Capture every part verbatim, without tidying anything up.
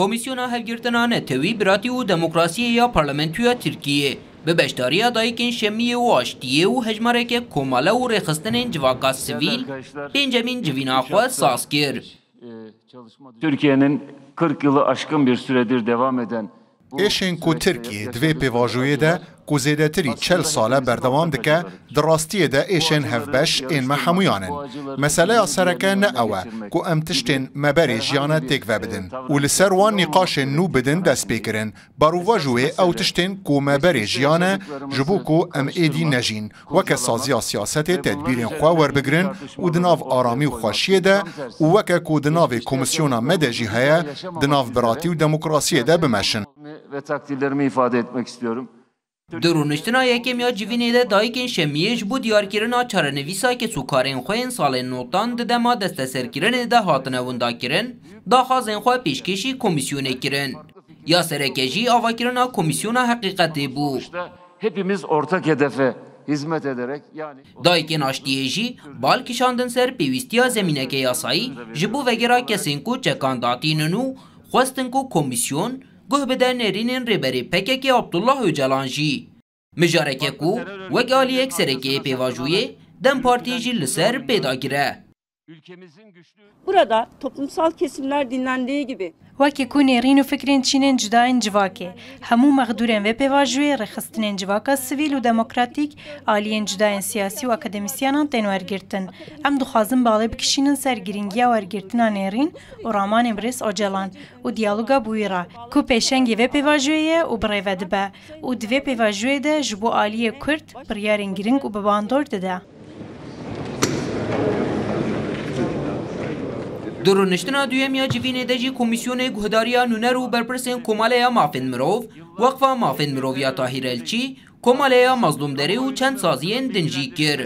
Komîsyona Hevgirtina Netewî, Biratî û Demokrasiyê ya Parlamentoya Tirkiyê bi beşdariya Dayikên Şemiyê û Aştiyê û hejmareke komele û rêxistinên civaka sivîl pêncemîn civîna xwe saz kir. Türkiye'nin kırk yılı aşkın bir süredir devam eden Êşên ku Tirkiye di vê pêvajoyê de ku zêdetirî çel sal e berdewam dike, di rastiyê de êşên hevbeş ên me hemûyan in. Meseleya sereke ne ew e ku em tiştên me berê jiyane têk vebidin û li ser wan nîqaşên nû bidin destpêkirin. Berovajû wê ew tiştên ku me berê jiyane ji bo ku em êdî nejîn, weke saziya siyasetê tedbîrên xwe werbigirin û di nav aramî û xweşiyê de û weke ku di navê komîsyona me de jî heye, di nav biratî û demokrasiyê de bimeşin. ve takdirlerimi ifade etmek istiyorum. Di rûniştina yekem ya civînê de Dayikên Şemiyê ji bo diyarkirina çarenivîsa kesûkarên xwe yên salên notan di dema desteserkirinê de hatine windakirin, daxwazên xwe pêşkêşî komîsyonê kirin. Ya sereke jî avakirina komîsyona heqîqetê bû. Hepimiz ortak hedefe hizmet ederek yani Dayikên Aştiyê jî bal kişandin ser pêwîstiya zemîneke yasayî ji bo vegera kesên ku çekan datînin û xwestin ku komîsyon guh bide nerînên rêberê P K K Abdullah Ocalan jî. Mijareke ku wek aliyek serekê yê pêvajoyê DEM Partî jî li ser pêdagir e. Burada toplumsal kesimler dinlendiği gibi Wekî ku nêrîn û fikrên çînên cuda yên civakê, hemû mexdûrên vê pêvajoyê, rêxistinên civaka sivîl û demokratîk, aliyên cuda yên siyasî û akademîsyenan tên wergirtin. Em dixwazin balê bikişînin ser girîngiya wergirtina nêrîn û ramanên birêz Ocalan û diyaloga bi wî re, ku pêşengê vê pêvajoyê ye û bi rê ve dibe û di vê pêvajoyê de ji bo aliyê Kurd biryarên girîng û bi bandor dide. Di rûniştina duyem ya civînê de jî Komîsyonê Guhdariya Nûner û Berpirsên Komaleya Mafên Mirov, Weqfa Mafên Mirov ya Tahîr Elçî, Komaleya Mazlûm Derê û çend saziyên din jî kir.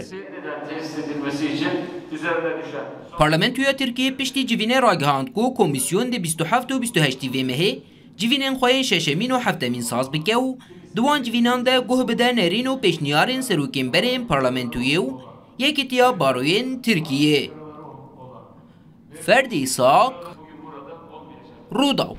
tesis edilmesi için üzerine düşen Parlamentoya Tirkiyê piştî civînê ragihand ku komîsyon di bîst û heft û bîst û heştî vê mehê civînên xwe yên şeşemîn û heftemîn saz bike û di wan civînan de guh bide nerîn û pêşniyarên serokên berê yên parlamentoyê û Yekîtiya Baroyên Tirkiyê. Ferdî Îshak, Rûdaw.